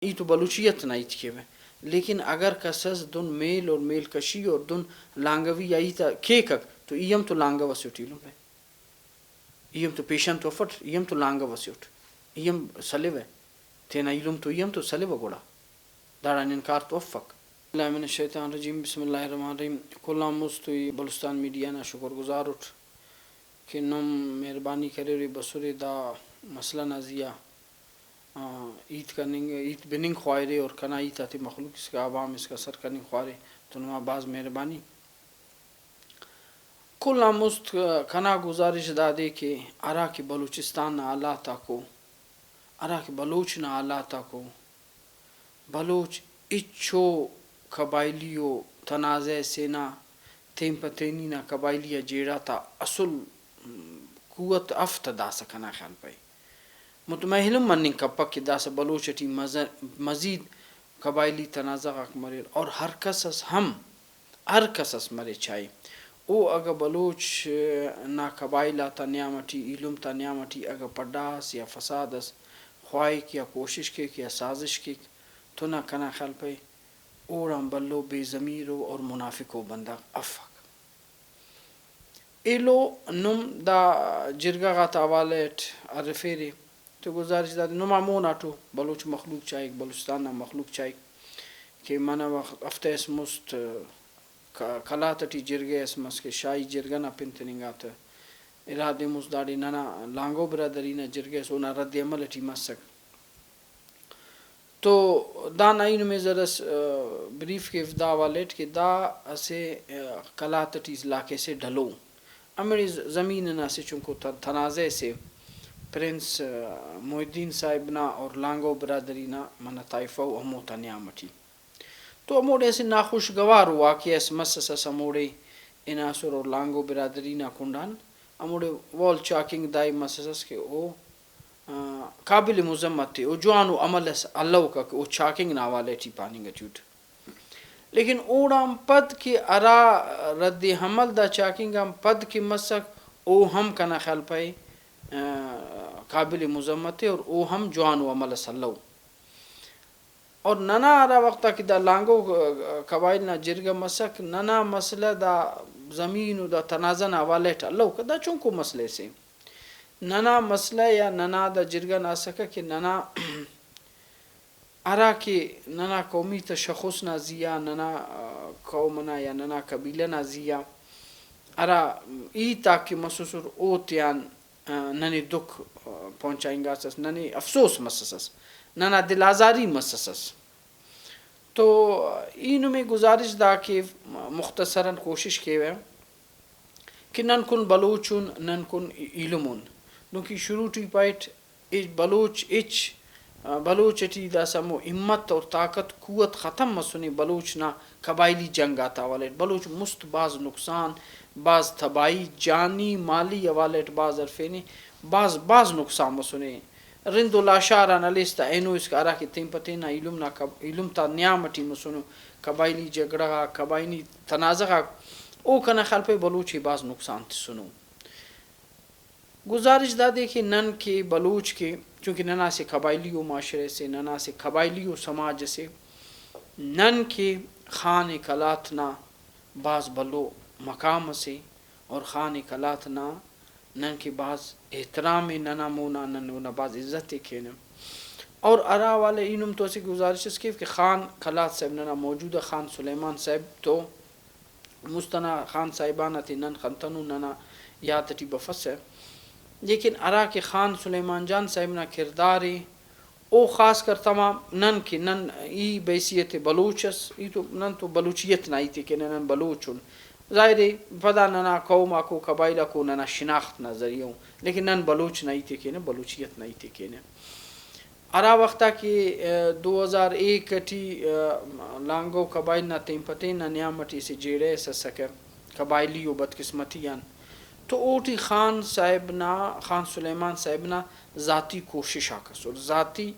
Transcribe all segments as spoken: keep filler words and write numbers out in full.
ای تو بلوچیت نا ہیت کیوہ، لیکن اگر کس اس دن میل اور میل کشی اور دن لانگوی آ ہیت آ کیکک تو ای ہم تو لانگو اسے ٹی ایلم بے۔ ای ہم تو پیشن تو افٹ، ای ہم تو لانگو اسے اٹ، ای ہم سلوہ، تینا ایلم تو ای ہم تو سلوہ گڑا۔ داڑان انکار تو افک۔ اللہ من الشیطان الرجیم، بسم اللہ الرحمن الرحیم۔ کل آن مست تو ای بلوچستان میڈیا نا شکر گزار اٹ کہ نم مہربانی کریرے بسرے دا مسئلہ نا زیہا، آ، ہیت کننگ، ہیت بننگ خوائرے اور کنا ہیت آتے مخلوق اسکا، عوام اسکا سر کننگ خوارے تو نما بھاز مہربانی۔ کل آن مست کنا گزارش دادے کہ ہرا کہ بلوچستان نا حالات آکو، ہرا کہ بلوچ نا حالات آکو، بلوچ ہچو قبائلی و تنازعہ سے نا تین پہ تینی نا قبائلی آ جیڑہ تا اسل قوت اف تہ داسہ کنا خیال پائے۔ مطمئن ہم مننگ کپک کہ داسہ بلوچ ٹی مز-، مزید قبائلی تنازعہ غاک مریر اور ہر کس اس ہم، ہر کس اس مرے چاہے او اگہ بلوچ نا قبائل آتا نیام ٹی، ایلم تا نیام ٹی اگہ پڈا اس یا فساد اس خواہک یا کوشش کیک یا سازش کیک تو نا کنا خیال پائے اوڑان بھلو بے ضمیرو اور منافقو بندغ افک۔ ایلو نم دا جرگہ غاتا حوالہ اٹ ہرفیرے تو گزارش دادے نما مون آٹو بلوچ مخلوق چاہک، بلوچستان نا مخلوق چاہک کہ منہ وخت ہفتہ اس مست ک-، قلات ٹی جرگہ اس مس کہ شاہی جرگہ نا پن تننگا تہ ارا دے مست داڑے ننا لانگو برادری نا جرگہ اس اونا رد عمل ٹی مسک۔ تو دانا ای نمے زرس، آ، بریف کیو دا حوالہ اٹ کہ دا اسہ، آ، قلات ٹی علاقہ سے ڈھلو، ہمڑے ز-، زمین انا اسہ چنکو ت-، تنازعہ سے پرنس، آ، محی الدین صاحب نا اور لانگو برادری نا منہ طائفہ و ہموتا نیام ٹی۔ تو ہموڑے اسہ ناخوشگوار واقعہ اس مسس اس ہموڑے ہناسر اور لانگو برادری نا کنڈان ہموڑے وال چاکنگ دائی مسس اس کہ او، آ، قابل مذمت ءِ، او جوانو عمل اس الوکہ کہ او چاکنگ نا حوالہ ٹی پاننگ اٹی اٹ۔ لیکن اوڑان پد کہ ہرا رد عمل دا چاکنگ آن پد کہ مسک، او ہم کنا خیال پائے، آ، قابل مذمت ءِ اور او ہم جوانو عمل اس الو۔ اور ننا ہرا وخت آ کہ دا لانگو قبائل نا جرگہ مسک، ننا مسئلہ دا زمین و دا تنازعہ نا حوالہ ٹی الوکہ، دا چنکو مسئلہ سے۔ ننا مسئلہ یا ننا دا جرگہ نا اسکہ کہ ننا ہرا کہ ننا قومی تشخص نا زیہا، ننا، آ، قوم ئنا یا ننا قبیلہ نا زیہا ہرا ہیت آک کہ مسوسر، اوتیان، آ، ننے دکھ، آ، پہنچائنگاسس، ننے افسوس مسسس، ننا دل آزاری مسسس۔ تو ای نمے گزارش دا کیو، مختصراً کوشش کیوہ کہ نن کن بلوچ ان، نن کن ایلم ان۔ دنکہ شروع ٹی پائٹ، ای بلوچ ہچ، آ، بلوچ ٹی داسہ ہمو ہمت اور طاقت، قوت ختم مسنے بلوچ نا قبائلی جنگ آتا حوالہ اٹ۔ بلوچ مست بھاز نقصان، بھاز تباہی، جانی، مالی حوالہ اٹ بھاز ہرفینے، بھاز، بھاز نقصان مسنے۔ رند و لاشار آن ہلیس تا اینو اسکا ہرا کہ تین پہ تین نا ایلم نا قب-، ایلم تا نیام ٹی مسنو، قبائلی جھگڑہ غاک، قبائلی تنازعہ غاک، او کنا خیال پائے بلوچ ءِ بھاز نقصان تسنو۔ گزارش دادے کہ نن کہ بلوچ کہ، چونکہ ننا اسہ قبائلی و معاشرہ سے، ننا اسہ قبائلی و سماج سے، نن کہ خان قلات نا بھاز بھلو مقام اسے اور خان قلات نا نن کہ بھاز احترام ءِ ننا مونا، نن اونا بھاز عزت ءِ کینہ۔ اور ہرا حوالہ ای نم تو اسہ گزارش اس کیو کہ خان قلات صاحب، ننا موجودہ خان سلیمان صاحب تو مست ئنا خان صاحبان آتے نن خنتنن، ننا یات ٹی بفسہ، لیکن ہرا کہ خان سلیمان جان صاحب نا کردار ءِ، او خاص کر تمام نن کہ نن ای بحیثیت بلوچ اس، ای تو، نن تو بلوچیت نا ہیت ءِ کینہ، نن بلوچ ان۔ ظاہر ءِ پدا ننا قوم آکو، قبائل آکو ننا شناخت نا ذریعہ ءُ، لیکن نن بلوچ نا ہیت ءِ کینہ، بلوچیت نا ہیت ءِ کینہ۔ ہرا وخت آ کہ، آ، دو ہزار ایک ٹی، آ، لانگو قبائل نا تین پہ تین نا نیام ٹی اسہ جیڑہ اس اسکہ قبائلی و بدقسمتی آن، تو اوٹی خان صاحب نا، خان سلیمان صاحب نا ذاتی کوشش آک ئسر، ذاتی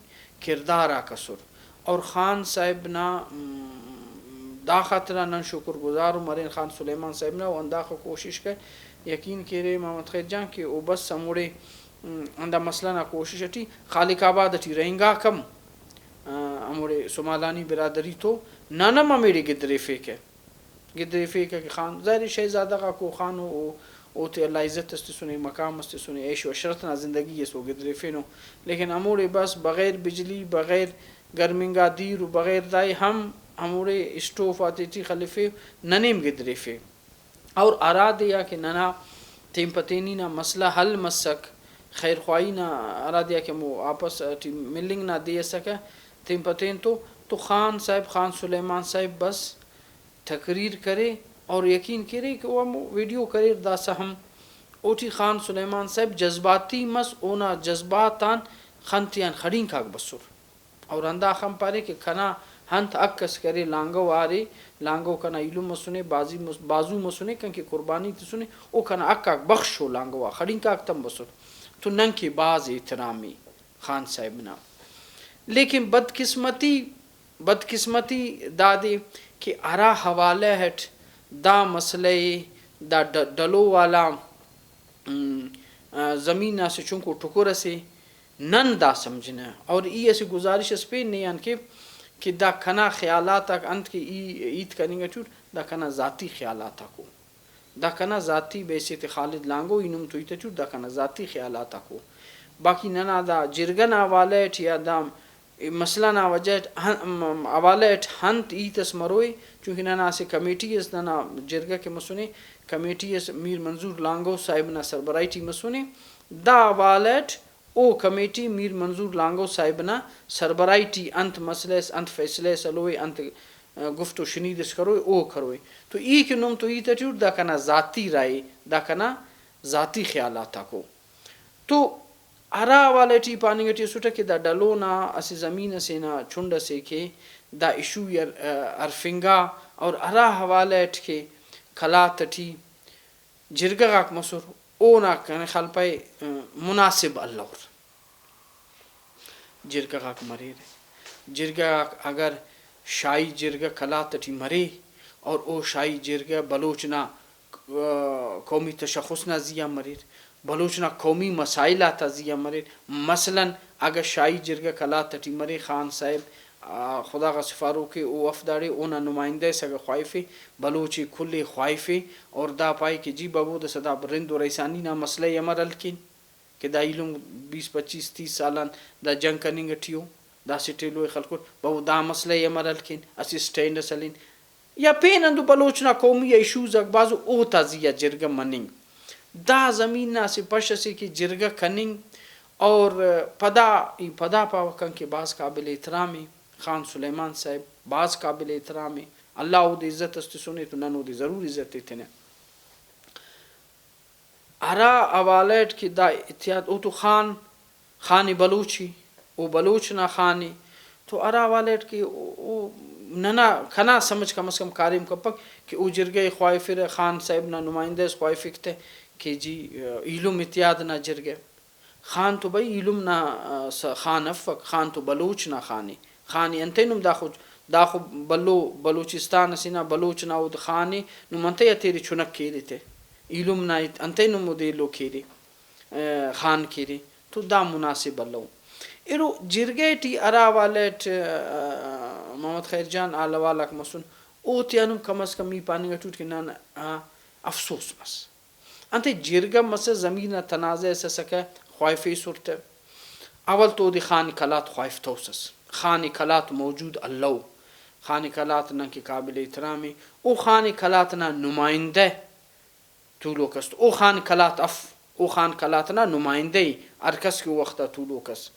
کردار آک ئسر۔ اور خان صاحب نا، م، دا خاطران نن شکر گزار ءُ مرین خان سلیمان صاحب نا، او ہنداخہ کوشش کہ یقین کیرے محمد خیر جان کہ او بس ہموڑے، م، ہندا مسئلہ نا کوشش ٹی خالق آباد ٹی رہینگاک ہم، آ، ہموڑے سمالانی برادری تو نن ہم ہمیڑے گدریفیکہ، گدریفیکہ کہ خان، ظاہر ہے شہزادہ غاکو خان او، او، اوتے اللہ عزت اس تسنے، مقام اس تسنے، عیش و عشرت نا زندگی اس او گدریفینو، لیکن ہموڑے بس بغیر بجلی، بغیر گرمنگا دیر و بغیر دائے ہم ہموڑے اسٹوف آتے ٹی خلفے، ننیم گدریفے۔ اور ہرادے آ کہ ننا تین پہ تینی نا مسئلہ حل مسک، خیر خواہی نا ہرادے آ کہ ہمو آپس ٹی ملنگ نا دے اسکہ، تین پہ تین تو، تو خان صاحب، خان سلیمان صاحب بس تقریر کرے اور یقین کرے کہ او ہمو ویڈیو کریر داسہ ہم، اوٹی خان سلیمان صاحب جذباتی مس، اونا جذبات آن خن تیان خڑینکاک بسر۔ اور ہنداخہ ہم پارے کہ کنا انت حق اس کہ ارے، لانگو آرے، لانگو کنا ایلم مسنے، بازی مس-، بازو مسنے، کنکہ قربانی تسنے، او کنا حق آک بخشو، لانگو آ خڑینکاک تم بسر۔ تو ننکہ بھاز احترام ءِ خان صاحب نا۔ لیکن بدقسمتی، بدقسمتی دادے کہ ہرا حوالہ اٹ دا مسئلہ ءِ، دا ڈ-، ڈلو والا، م، آ، زمین نا اسہ چنکو ٹکر اسے، نن دا سمجھنہ۔ اور ای اسہ گزارش اس پین نے آن کے کہ دا کنا خیالات آک انت کہ ای ہیت کننگ ٹی اٹ، دا کنا ذاتی خیالات آکو۔ دا کنا ذاتی بحیثیت خالد لانگو، ای نم تو ہیت ٹی اٹ، دا کنا ذاتی خیالات آکو۔ باقی ننا دا جرگہ نا حوالہ ٹی یا دا مسئلہ نا وجہ اٹ ہن-، م-، حوالہ اٹ ہنت ہیت اس مروئے، چونکہ ننا اسہ کمیٹی اس، ننا جرگہ کہ مسنے، کمیٹی اس میر منظور لانگو صاحب نا سربراہی ٹی مسنے۔ دا حوالہ اٹ او کمیٹی میر منظور لانگو صاحب نا سربراہی ٹی انت مسئلہ اس، انت فیصلہ اس ہلوئے، انت، آ، گفت و شنید اس کروئے، او کروئے۔ تو ای کہ نم تو ہیت ٹی اٹ، دا کنا ذاتی رائے، دا کنا ذاتی خیالات آکو۔ تو ہرا حوالہ ٹی پاننگ ٹی اسٹہ کہ دا ڈلو نا اسہ زمین اسے نا چنڈ اسے کہ دا ایشو ءِ ہر-، ہرفنگا، اور ہرا حوالہ اٹ کہ قلات ٹی جرگہ غاک مسر، اونا کنے خیال پائے، م، مناسب الور۔ جرگہ غاک مریرہ۔ جرگہ غاک اگر شاہی جرگہ قلات ٹی مرے اور او شاہی جرگہ بلوچ نا، آ، قومی تشخص نا زیہا مریر، بلوچ نا قومی مسائل آتا زیہا مریر۔ مثلاً اگہ شاہی جرگہ قلات ٹی مرے، خان صاحب، آ، خدا غا سفارو کہ او اف داڑے، اونا نمائندہ اس اگہ خواہفے، بلوچ ئے کل ئے خواہفے اور دا پائے کہ جی بابو داسہ دا رند و رئیسانی نا مسئلہ ئے امر حل کین کہ دا ایلم بیس پچیس تیس سال آن دا جنگ کننگ ٹی او، داسٹ ایلو ئے خلکٹ، بابو دا مسئلہ ئے امر حل کین، اسہ اسٹینڈ اس ہلین۔ یا پین ہندن بلوچ نا قومی ایشوز آک بھازو، اوتا زیہا جرگہ مننگ۔ دا زمین نا اسہ پش اسے کہ جرگہ کننگ اور پدا، ای پدا پاوہ کن کہ بھاز قابل احترام ءِ خان سلیمان صاحب، بھاز قابل احترام ءِ، اللہ اودے عزت اس تسنے تو نن اودے ضرور عزت ایتنہ۔ ہرا حوالہ اٹ کہ دا اتحاد، او تو خان، خان بلوچ ءِ، او بلوچ نا خان ءِ، تو ہرا حوالہ اٹ کہ او، او ننا، کنا سمجھ کم از کم کاریم کپک کہ او جرگہ ئے خواہفرہ، خان صاحب نا نمائندہ اس خواہفک تہ کہ جی، ایلم اتحاد نا جرگہ۔ خان تو بھئی ایلم نا، آ، س-، خان افک، خان تو بلوچ نا خان ءِ۔ خان ءِ انتئے نم داخو، داخو بھلو بلوچستان اسے نا بلوچ نا اود خان ءِ، نم انتئے ہتیرے چنک کیرے تہ؟ ایلم نا ہیت انتئے نم اودے ایلو کیرے، آ، خان کیرے؟ تو دا مناسب الو۔ ایلو جرگہ ٹی ہرا حوالہ اٹ، آ، محمد خیر جان حال حوال آک مسن، اوتیان ہم کم از کم ای پاننگ اٹوٹ کہ نن، آ، افسوس مس۔ انتئے جرگہ مسہ زمین نا تنازعہ اس اسکہ، خواہفیسر تہ۔ اول تو اودے خان قلات خواہفتوسس۔ خان قلات موجود الو۔ خان قلات ننکہ قابل احترام ءِ۔ او خان قلات نا نمائندہ تولوک اس۔ او خان قلات اف۔ او خان قلات نا نمائندہ ءِ۔ ہر کس کہ او وخت آ تولوک اس۔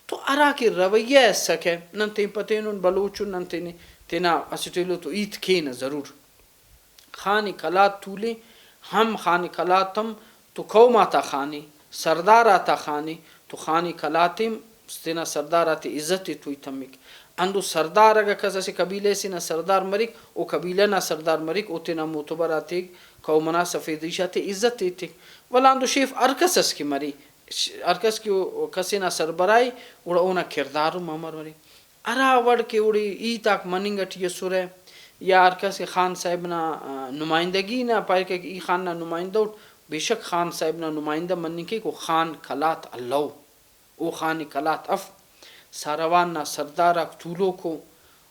تو ہرا کہ رویہ اسکہ، نن تین پہ تینن بلوچ ان، نن تینے، تینا اسٹ ایلو تو ہیت کینہ ضرور۔ خان قلات تولے ہم، خان قلات ہم تو قوم آتا خان ءِ، سردار آتا خان ءِ، تو خان قلات ہم تینا سردار آتے عزت ءِ توئی تمک۔ ہندو سردار اگہ کس اسہ قبیلہ سے نا سردار مریک، او قبیلہ نا سردار مریک، او تینا معتبر آتے، قوم ئنا سفید ریش آتے عزت ایتک۔ ولدا ہندو شیف ہر کس اس کہ مرے، ش-، ہر کس کہ او کس ئنا سربراہ ءِ، گڑا اونا کردار ہم امر مرے۔ ہرا وڑ کہ اوڑے ہیت آک مننگ ٹی اسرہ یا ہر کس کہ خان صاحب نا، آ، نمائندگی نا پائک کہ ای خان نا نمائندہ اٹ، بے شک خان صاحب نا نمائندہ مننگ کیک، او خان قلات الو، او خان قلات اف۔ ساروان نا سردار آک تولوکو،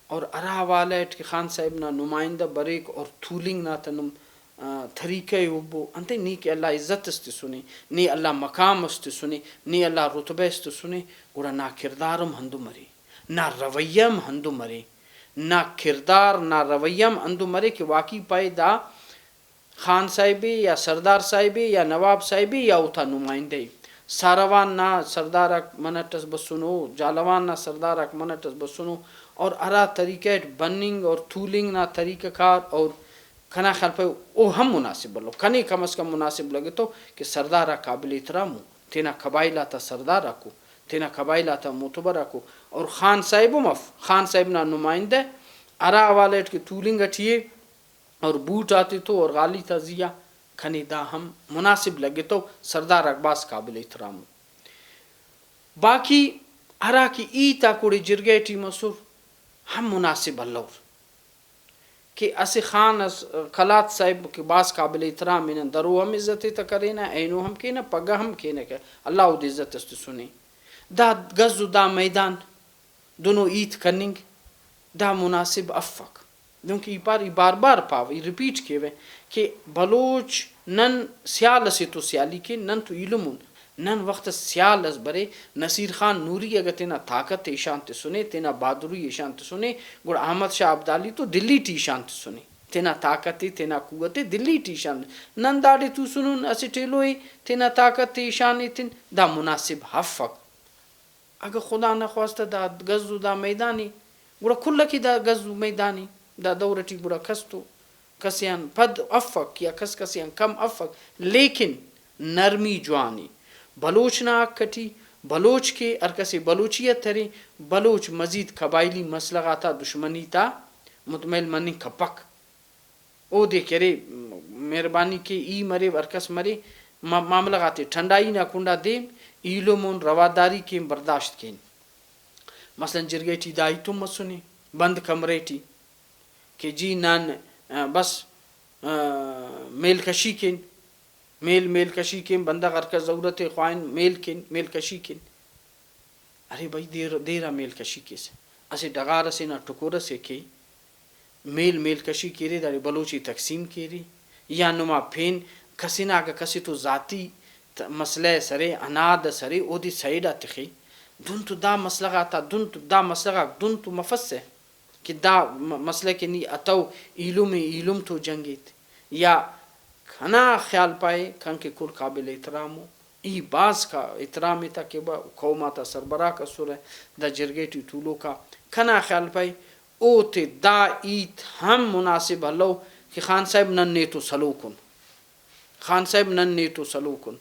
اور ہرا حوالہ اٹ کہ خان صاحب نا نمائندہ بریک اور تولنگ نا تہ نم، آ، طریقہ ءِ ہبو، انتئے نی کہ اللہ عزت اس تسنے، نی اللہ مقام اس تسنے، نی اللہ رتبہ اس تسنے، گڑا نا کردار ہم ہندن مرے، نا رویہ ہم ہندن مرے۔ نا کردار، نا رویہ ہم ہندن مرے کہ واقعی پائے دا خان صاحب ءِ یا سردار صاحب ءِ یا نواب صاحب ءِ یا اوتا نمائندہ ءِ۔ ساروان نا سردار آک منٹ اس بسنو، جھالاوان نا سردار آک منٹ اس بسنو، اور ہرا طریقہ اٹ بننگ اور تولنگ نا طریقہ کار، اور کنا خیال پائے او ہم مناسب بھلو، کنے کم از کم مناسب لگتو کہ سردار آک قابل احترام ءُ، تینا قبائل آتا سردار آکو، تینا قبائل آتا معتبر آکو، اور خان صاحب ہم اف، خان صاحب نا نمائندہ ہرا حوالہ اٹ کہ تولنگ اٹی ءِ، اور بوٹ آتے تو اور غالی تا زی آ، کنے دا ہم مناسب لگتو، سردار آک بھاز قابل احترام ءُ۔ باقی ہرا کہ ہیت آک اوڑے جرگہ ٹی مسر ہم مناسب الور کہ اسہ خان اس قلات صاحب کہ بھاز قابل احترام ءِ، نن درو ہم عزت ءِ تہ کرینہ، اینو ہم کینہ، پگہ ہم کینہ کہ اللہ اودے عزت اس تسنے۔ دا گز و دا میدان دنو ہیت کننگ دا مناسب افک۔ دنکہ ای پار، ای بار بار پاوہ، ای ریپیٹ کیوہ کہ بلوچ نن سیال اسے تو سیالی کین، نن تو ایلم ان۔ نن وخت اس سیال اس برے، نصیر خان نوری اگہ تینا طاقت ءِ اشان تسنے، تینا بہادری ءِ اشان تسنے، گڑا احمد شاہ ابدالی تو دلی ٹی اشان تسنے۔ تینا طاقت ءِ، تینا قوت ءِ دلی ٹی اشان۔ نن داڑے توسنن اسٹ ایلو ءِ تینا طاقت ءِ اشان ایتن، دا مناسب افک۔ اگہ خدا نخواستہ دا گز و دا میدان ءِ، گڑا کل ئکے دا گز و میدان ءِ۔ دا دور ئٹی گڑا کس تو کسے آن پد افک یا کس کسے آن کم افک، لیکن نرمی جوان ءِ۔ بلوچ نا حق ئٹی بلوچ کے، ہر کس ءِ بلوچیت ارے، بلوچ مزید قبائلی مسئلہ غاتا دشمنی تا متمئل مننگ کپک۔ اودے کہ ارے، مہربانی کے ای مرے، ہر کس مرے، ما-، معاملہ غاتے ٹھنڈائی نا کنڈا دیم، ایلم ان، رواداری کین، برداشت کین۔ مثلاً جرگہ ٹی دا ہیت ہم مسنے، بند کمرہ ٹی کہ جی نن، آ، بس، آ، میل کشی کین، میل، میل کشی کین، بندغ ہر کس ضرورت ءِ خواہن میل کین، میل کشی کین۔ ارے بھئی، دیر، دیر آ میل کشی کیسہ۔ اسہ ڈغار ئسے نا ٹکر ئسے کے، میل، میل کشی کیرے، داڑے بلوچ ءِ تقسیم کیرے، یا نما پین کس ئنا اگہ کس ءِ تو ذاتی ت-، مسئلہ ئس ارے، اناد ئس ارے، اودے سائیڈ آ تخے۔ دن تو دا مسئلہ غاتا، دن تو دا مسئلہ غاک دن تو مفسہ کہ دا م-، مسئلہ کہ نی اتو، ایلم ءِ، ایلم تو جنگ ایت۔ یا کنا خیال پائے، کنکہ کل قابل احترام ءُ، ای بھاز کا احترام ءِ تا کہ با قوم آتا سربراہ ئسرہ، دا جرگہ ٹی تولوک آ۔ کنا خیال پائے اوتے دا ہیت ہم مناسب ہلو کہ خان صاحب نن نے تو سلوک ان، خان صاحب نن نے تو سلوک ان۔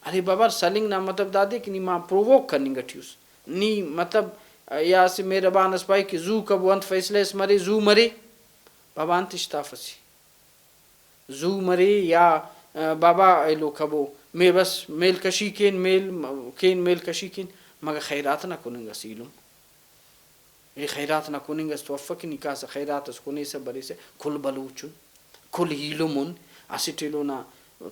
ارے بابا، سلنگ نا مطلب دادے کہ نی ما پرووک کننگ ٹی اس۔ نی مطلب، یا اسہ مہربان اس پائے کہ زو کبو انت فیصلہ اس مرے، زو مرے۔ بابا انت اشتافسی؟ زو مرے یا، آ، بابا ایلو کبو، مے بس میل کشی کین، میل م-، کین، میل کشی کین، مگہ خیرات نا کننگ اس ایلم؟ ای خیرات نا کننگ اس تو افک، نی کاسہ خیرات اس کنیسہ بریسہ، کل بلوچ ان، کل ایلم ان، اسٹ ایلو نا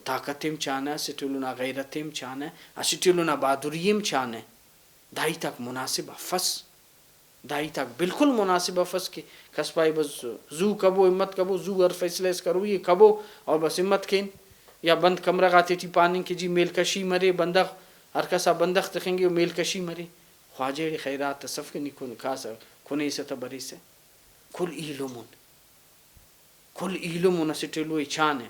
طاقت ءِ ہم چانہ، اسٹ ایلو نا غیرت ءِ ہم چانہ، اسٹ ایلو نا بہادری ءِ ہم چانہ۔ دا ہیتاک مناسب افس۔ دا ہیتاک بالکل مناسب افس کہ کس پائے بس زو کبو، ہمت کبو، زو ہر فیصلہ اس کروئی ءِ کبو اور بس ہمت کین، یا بند کمرہ غاتے ٹی پاننگ کہ جی میل کشی مرے، بندغ ہر کس آ بندغ تخنگے و میل کشی مرے۔ خواجہ ایڑے خیرات اس اف کہ نی کن-، کاسہ کنیسہ تہ بریسہ۔ کل ایلم ان۔ کل ایلم ان اسٹ ایلو ءِ چانہ،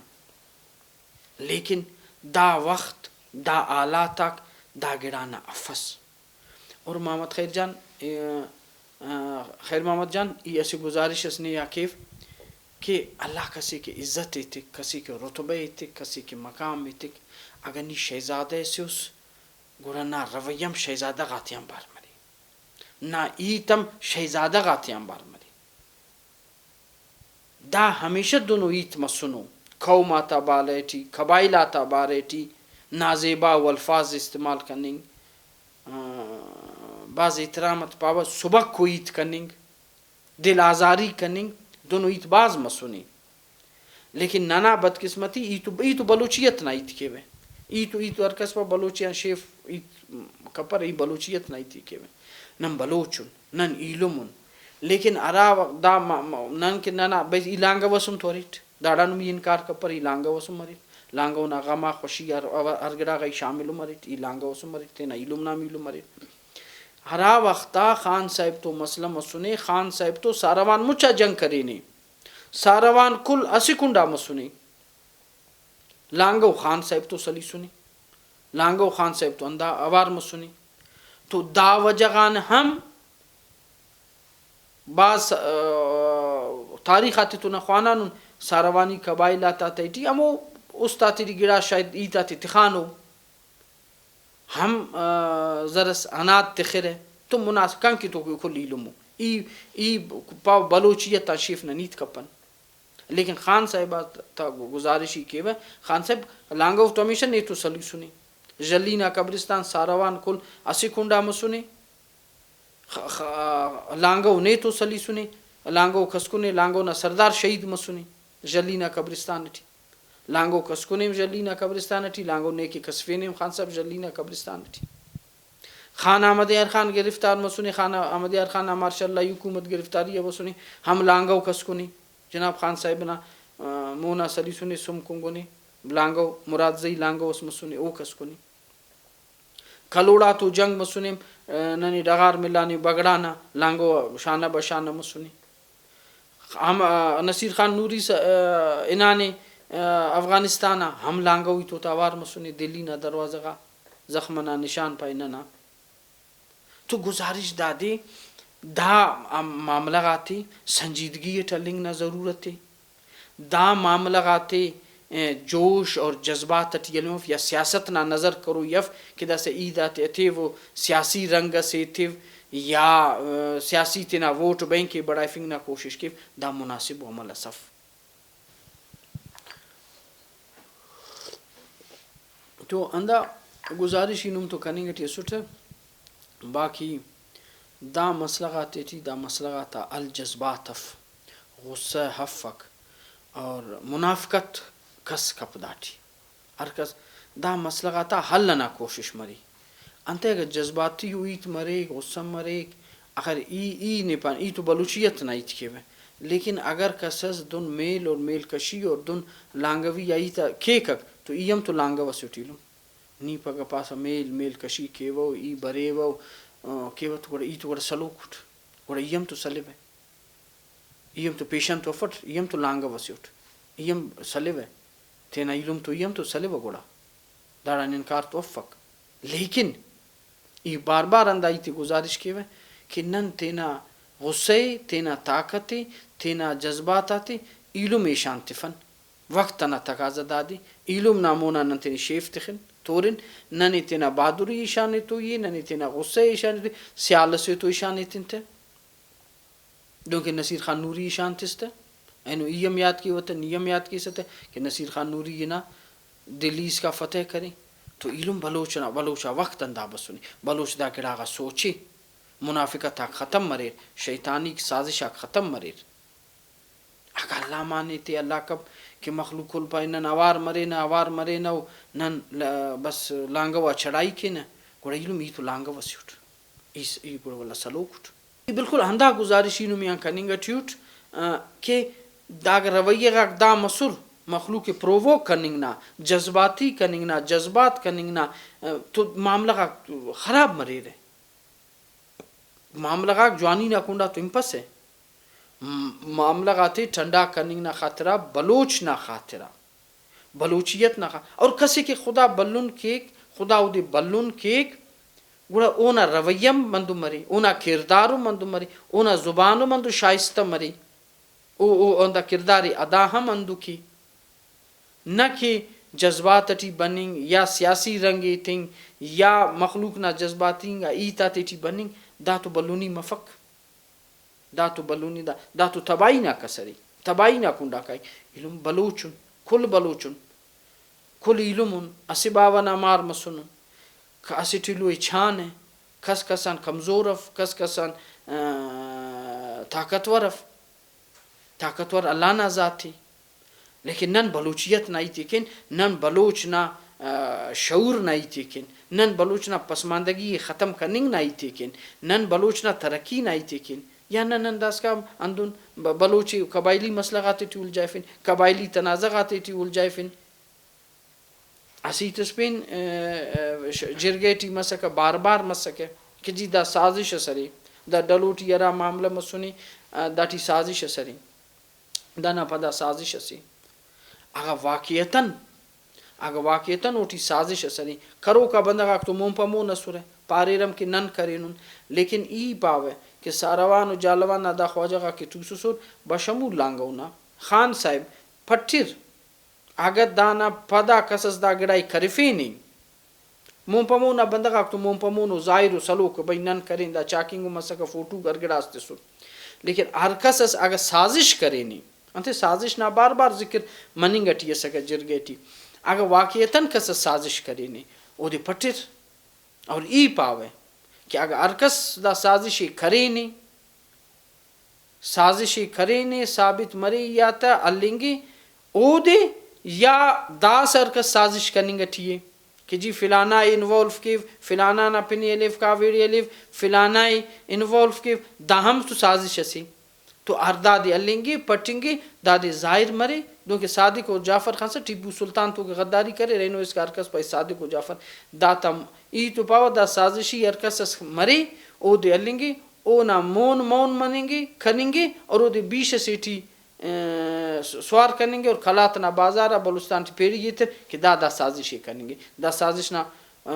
لیکن دا وخت، دا حالات آک دا گڑا نا افس۔ اور محمد خیر جان، آ، آ، خیر محمد جان، ای اسہ گزارش اس نے آ کیو کہ اللہ کسے کہ عزت ایتک، کسے کہ رتبہ ایتک، کسے کہ مقام ایتک، اگہ نی شہزادہ اسے اس، گڑا نا رویہ ہم شہزادہ غاتیان بار مرے، نا ہیت ہم شہزادہ غاتیان بار مرے۔ دا ہمیشہ دنو ہیت مسنو، قوم آتا بارہ ٹی، قبائل آتا بارہ ٹی نازیبا و الفاظ استعمال کننگ، آ، بھاز احترام اٹ پاوہ، سبک و ہیت کننگ، دل آزاری کننگ، دنو ہیت بھاز مسنے۔ لیکن ننا بدقسمتی، ای تو، ای تو بلوچیت نا ہیت کیوہ۔ ای تو، ای تو ہر کس پا بلوچی آن شیف ہیت کپر، ای بلوچیت نا ہیت ای کیوہ۔ نن بلوچ ان، نن ایلم ان، لیکن ہرا وخت دا م-، م-، نن کہ ننا بھئی ای لانگو ئس ہم تو اریٹ، داڑان ہم ای انکار کپرہ، ای لانگو ئس ہم اریٹ، لانگو نا غم آ خوشی ہر، ہر، ہر گڑا غا ای شامل ہم اریٹ، ای لانگو ئس ہم اریٹ، تینا ایلم نا ہم ایلم اریٹ۔ ہرا وخت آ خان صاحب تو مسئلہ مسنے، خان صاحب تو ساروان مچ آ جنگ کرینے، ساروان کل اسہ کنڈا مسنے۔ لانگو خان صاحب تو سلیسنے، لانگو خان صاحب تو ہندا اوار مسنے۔ تو دا وجہ غان ہم بھاز، آ، تاریخ آتے تو نا خوانانن، ساروانی قبائل آتا تہٹی ہمو است آتے ٹی گڑا شاید ہیت آتے تخانو۔ ہم، آ، زرس انات تخرہ تو مناسب کن کہ تو کل ایلمو۔ ای، ای پاو بلوچیت آن شیف نا نیت کپن۔ لیکن خان صاحب آ تا گزارش ای کیوہ، خان صاحب لانگو تو ہمیشہ نے تو سلیسنے۔ ژلی نا قبرستان ساروان کل اسہ کنڈا مسنے۔ خ-، خ-، لانگو نے تو سلیسنے، لانگو کسکنے، لانگو نا سردار شہید مسنے ژلی نا قبرستان ٹی۔ لانگو کسکنے ہم ژلی نا قبرستان ٹی، لانگو نے کہ کسفینے ہم خان صاحب ژلی نا قبرستان ٹی۔ خان احمد یار خان گرفتار مسنے، خان احمد یار خان نا مارشل لائی حکومت گرفتاری آ بسنے، ہم لانگو کسکنے۔ جناب خان صاحب نا، آ، مونا سلیسنے سم کنگنے، لانگو مراد زئی لانگو اس مسنے، او کسکنے۔ کلوڑا تو جنگ مسنے، آ، ننے ڈغار ملانے بگڑا نا، لانگو شانہ بہ شانہ مسنے۔ ہم، آ، نصیر خان نوری س-، آ، ہنانے، آ، افغانستان آ ہم لانگو ای تو تا اوار مسنے، دہلی نا دروازہ غا زخم ئنا نشان پائے ننا۔ تو گزارش دادے، دا معاملہ غاتے سنجیدگی اٹ ہلنگ نا ضرورت ءِ۔ دا معاملہ غاتے، ءِ، جوش اور جذبات اٹی ہلوف یا سیاست نا نظر کروئی اف کہ داسہ ای داتے ہتیو، سیاسی رنگ اسے ایتیو یا، ءِ، سیاسی تینا ووٹ بینک ءِ بڑائفنگ نا کوشش کیو، دا مناسب ءُ عمل اس اف۔ تو ہندا گزارش ای نم تو کننگ ٹی اسٹ، باقی دا مسئلہ غاتے ٹی، دا مسئلہ غاتا حل جذبات اف، غصہ افک اور منافقت کس کپ داٹی۔ ہر کس دا مسئلہ غاتا حل ئنا کوشش مری۔ انتئے اگہ جذباتی ءُ ہیت مریک، غصہ مریک، آخر ای، ای نے پان، ای تو بلوچیت نا ہیت کیوہ، لیکن اگر کسس دن میل اور میل کشی اور دن لانگوی آ ہیت کیکک تو ای ہم تو لانگو اسے ٹی ایلو۔ نی پگہ پاسہ میل، میل کشی کیوہ، ای بریوہ، آ، کیوہ تو گڑا ای تو گڑا سلوک اٹ، گڑا ای ہم تو سلوہ۔ ای ہم تو پیشن تو افٹ، ای ہم تو لانگو اسے اٹ، ای ہم سلوہ، تینا ایلم تو ای ہم تو سلوہ گڑا، داڑان انکار تو افک۔ لیکن ای بار بار ہندا ہیتے گزارش کیوہ کہ نن تینا غصہ ءِ، تینا طاقت ءِ، تینا جذبات آتے ایلم ءِ شان تفن۔ وخت انا تقاضہ دادے، ایلم نا مونا نن تینے شیف تخن، تورن، ننے تینا بہادری ءِ شان ایتوئی ءِ، ننے تینا غصہ ءِ شان ایتوئی ءِ، سیال ئسے تو ای شان ایتن تہ۔ دنکہ نصیر خان نوری ای شان تس تہ، اینو ای ہم یات کیوہ تہ، نی ہم یات کیسہ تہ کہ نصیر خان نوری نا دہلی اسکا فتح کرے تو ایلم بلوچ نا، بلوچ آ وخت ہندا بسنے، بلوچ دا گڑا غا سوچے، منافقت آک ختم مریر، شیطانیک سازش آک ختم مریر۔ اگہ اللہ مانے تے اللہ کپ کہ مخلوق کل پائے نن اوار مرینہ، اوار مرینہ و نن ل-، بس لانگو آ چڑھائی کینہ، گڑا ایلم ای تو لانگو اسے اٹ، ای س-، ای گڑا ولدا سلوک اٹ۔ ای بالکل ہندا گزارش ای نمے آن کننگ ٹی اٹ، آ، کہ داگہ رویہ غاک دا مسر، مخلوق ءِ پرووک کننگ نا، جذباتی کننگ نا، جذبات کننگ نا، آ، تو معاملہ غاک خراب مریرہ۔ معاملہ غاک جوانی نا کنڈا تو ہنپسہ۔ م-، معاملہ غاتے ٹھنڈا کننگ نا خاطرا، بلوچ نا خاطرا، بلوچیت نا خا-، اور کسے کہ خدا بھلن کیک، خدا اودے بھلن کیک، گڑا اونا رویہ ہم ہندن مرے، اونا کردار ہم ہندن مرے، اونا زبان ہم ہندن شائستہ مرے، او، او ہندا کردار ادا ہم ہندن کے۔ نہ کہ جذبات ٹی بننگ یا سیاسی رنگ ایتنگ یا مخلوق نا جذباتی انگا ہیت آتے ٹی بننگ، دا تو بھلنی مفک۔ دا تو بھلنی دا، دا تو تباہی نا کسرے، تباہی نا کنڈا کائک۔ ایلم بلوچ ان، کل بلوچ ان، کل ایلم ان، اسہ باوہ نا مار مسنن۔ کہ اسٹ ایلو ءِ چھانہ، کس کس آن کمزور اف، کس کس آن، آ، طاقتور اف۔ طاقتور اللہ نا ذات ءِ، لیکن نن بلوچیت نا ہیت ءِ کین، نن بلوچ نا، آ، آ، شعور نا ہیت ءِ کن، نن بلوچ نا پسماندگی ءِ ختم کننگ نا ہیت ءِ کن، نن بلوچ نا ترقی نا ہیت ءِ کن، یا نہ نن داسکان ہندن ب-، بلوچ ءِ قبائلی مسئلہ غاتے ٹی الجھائفن، قبائلی تنازعہ غاتے ٹی الجھائفن۔ اسہ ہیت اس پین، آ، آ، ش-، جرگہ ٹی مسکہ، بار بار مسکہ کہ جی دا سازش ئس ارے، دا ڈلو ٹی ہرا معاملہ مسنے، آ، داٹی سازش ئس ارے۔ دانا پدا سازش اسے۔ اگہ واقعتاً، اگہ واقعتاً اوٹی سازش ئس ارے، کروک آ بندغ آک تو مون پہ مون ئسرہ، پاریر ہم کہ نن کرینن، لیکن ای پاوہ کہ ساروان و جہلاوان نا دا خواجہ غاک کہ توسسر، بشمول لانگو نا خان صاحب پٹر۔ اگہ دانا پدا کس ئس دا گڑائے کرفینے، مون پہ مون آ بندغ آک تو مون پہ مون و ظاہر و سلوک، بھئی نن کرین، دا چاکنگ و مسکہ، فوٹوک ہر گڑاس تسر۔ لیکن ہر کس ئس اگہ سازش کرینے، انتئے سازش نا بار بار ذکر مننگ ٹی ئس اگہ جرگہ ٹی، اگہ واقعتاً کس ئس سازش کرینے، اودے پٹر۔ اور ای پاوہ کہ اگہ ہر کس دا سازش ءِ کرینے، سازش ءِ کرینے، ثابت مرے یا تہ ہلنگے اودے، یا داسہ ہر کس سازش کننگ ٹی ءِ کہ جی فلانا ءِ انوالو کیو، فلانا نا پن ءِ ہلیو، کاویڑ ءِ ہلیو، فلانا ءِ انوالو کیو، دا ہم تو سازش اسے۔ تو ہر دادے ہلنگے، پٹنگے، دادے ظاہر مرے۔ دنکہ صادق اور جعفر خان سا ٹیپو سلطان تو کہ غداری کریر، اینو اسکا ہر کس پائے صادق و جعفر۔ دا تا ہیت و پاوہ، دا سازشی ہر کس اس مرے، اودے ہلنگے، اونا مون مون مننگے، کننگے، اور اودے بیش اسے ٹی، آ، س-، سوار کننگے اور قلات نا بازار آ بلوچستان ٹی پیڑی ایتر کہ دا، دا سازش ءِ کننگے۔ دا سازش نا، آ،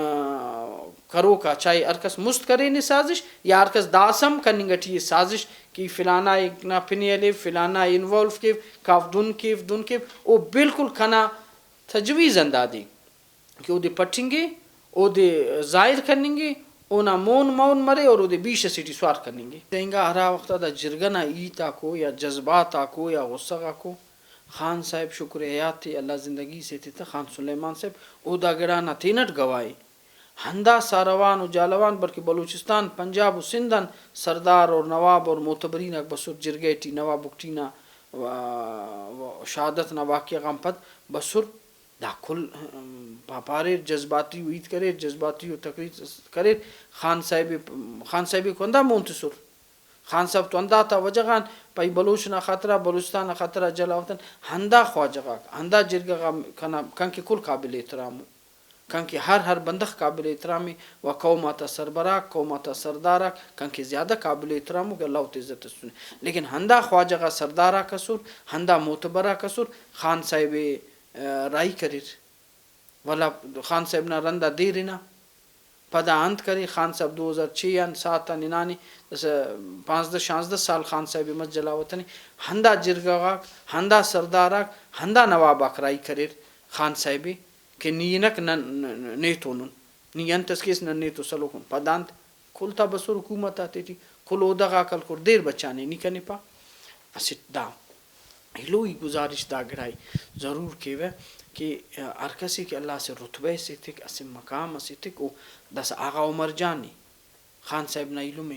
کروک آ چاہے ہر کس مست کرینے سازش، یا ہر کس داسہ ہم کننگ ٹی ءِ سازش کہ ای فلانا ءِ نا پن ءِ ہلیو، فلانا ءِ انوالو کیو، کاو دن کیو، دن کیو، او بالکل کنا تجویز ہندادے۔ کہ اودے پٹنگے، اودے ظاہر کننگے، اونا مون مون مرے اور اودے بیش اسے ٹی سوار کننگے۔ انگا ہرا وخت آ دا جرگہ نا ہیت آکو یا جذبات آکو یا غصہ غاکو، خان صاحب شکر حیات ءِ، اللہ زندگی سے تتہ، خان سلیمان صاحب، او دا گڑا نا تینٹ گواہ ءِ۔ ہندا ساروان و جہلاوان بلکہ بلوچستان، پنجاب و سندھ آن سردار اور نواب اور معتبرین آک بسر، جرگہ ٹی نواب بگٹی نا و-، و-، شہادت نا واقعہ غان پد بسر۔ دا کل، ام، پا-، پاریر، جذباتی و ہیت کریر، جذباتی و تقریر کریر۔ خان صاحب ءِ، خان صاحب ءِ کو ہندا مون تسر۔ خان صاحب تو ہندا تا وجہ غان پائی بلوچ نا خاطرہ، بلوچستان نا خاطرہ جلا وطن، ہندا خواجہ غاک، ہندا جرگہ غا کنا، کنکہ کل قابل احترام ءُ۔ کنکہ ہر، ہر بندغ قابل احترام ءِ و قوم آتا سربراہ، قوم آتا سردار آک کنکہ زیادہ قابل احترام ءُ کہ اللہ اوتے عزت اس تسنے۔ لیکن ہندا خواجہ غا سردار آک اسر، ہندا معتبر آک اسر، خان صاحب ءِ، آ، راہی کریر۔ ولدا خان صاحب نا رند آ دیر ہنا۔ پدا انت کرے، خان صاحب دو ہزار چھ آن، سات آن ہنانے، داسہ پانزدہ شانزدہ سال خان صاحب ءِ مس جلا وطن ءِ۔ ہندا جرگہ غاک، ہندا سردار آک، ہندا نواب آک راہی کریر خان صاحب ءِ کہ نی ہنک نن، نن، نیتون ان۔ نی انت اس کیس نن نیتون سلوک ان۔ پدا انت کل تا بسر حکومت آتے ٹی، کل عہدہ غاک ہلکر، دیر بچانے نی کنے پا۔ اسٹ دا ایلو ای گزارش دا گڑائے ضرور کیوہ کہ ہر کسے کہ اللہ اسہ رتبہ ئسے تک، اسہ مقام ئسے تک، او داسہ آغا عمر جان ءِ، خان صاحب نا ایلم ءِ،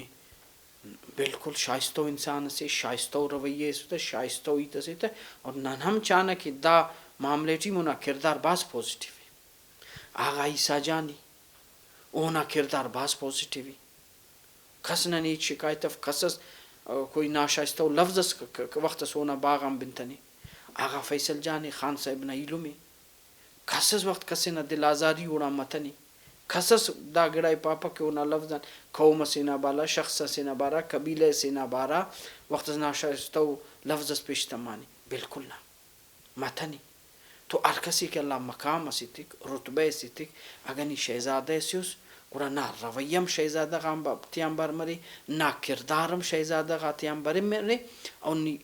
بالکل شائستہ ءُ انسان ئسے، شائستہ ءُ رویہ ئسے تہ، شائستہ ءُ ہیت ئسے تہ، اور نن ہم چانہ کہ دا معاملہ ٹی اونا کردار بھاز پازیٹیو ءِ۔ آغا عیسیٰ جان ءِ، اونا کردار بھاز پازیٹیو ءِ۔ کس ننے ہچ شکایت اف، کس اس، آ، کوئی ناشائستہ ءُ لفظ اس ک-، ک-، وخت اس اونا باغ آن بنتنے۔ آغا فیصل جان ءِ، خان صاحب نا ایلم ءِ۔ کس اس وخت کس ئنا دل آزاری اوڑان متنے۔ کس اس دا گڑائے پاپہ کہ اونا لفظ آن قوم ئسے نا بارا، شخص ئسے نا بارا، قبیلہ ئسے نا بارا وخت اس ناشائستہ ءُ لفظ اس پیش تمانے۔ بالکل نا۔ متنے۔ تو ہر کسے کہ اللہ مقام ئسے تک، رتبہ ئسے تک، اگہ نی شہزادہ ئسے اس، گڑا نا رویہ ہم شہزادہ غان با-، تیان بار مرے، نا کردار ہم شہزادہ غاتیان بر مرے، اور نی،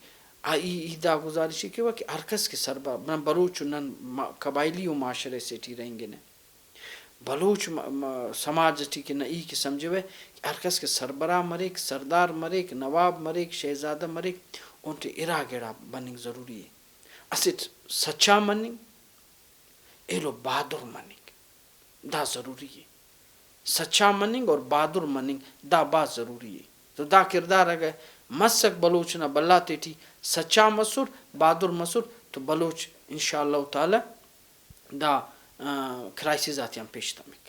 آ، ای، ای دا گزارش ءِ کیوہ کہ ہر کس کہ سربراہ، نن بلوچ ءُ نن ما-، قبائلی ءُ معاشرہ ئسے ٹی رہینگنہ۔ بلوچ م-، م-، سماج ٹی کہ نہ ای کہ سمجھوہ کہ ہر کس کہ سربراہ مریک، سردار مریک، نواب مریک، شہزادہ مریک، اون ٹی ارا گڑا بننگ ضروری ءِ۔ اسٹ سچا مننگ، ایلو بہادر مننگ، دا ضروری ءِ۔ سچا مننگ اور بہادر مننگ دا بھاز ضروری ءِ۔ تو دا کردار اگہ مسک بلوچ نا بھلا تیٹی، سچا مسر، بہادر مسر، تو بلوچ ان شاء اللہ تعالی دا آ، کرائسز آتیان پیش تمک۔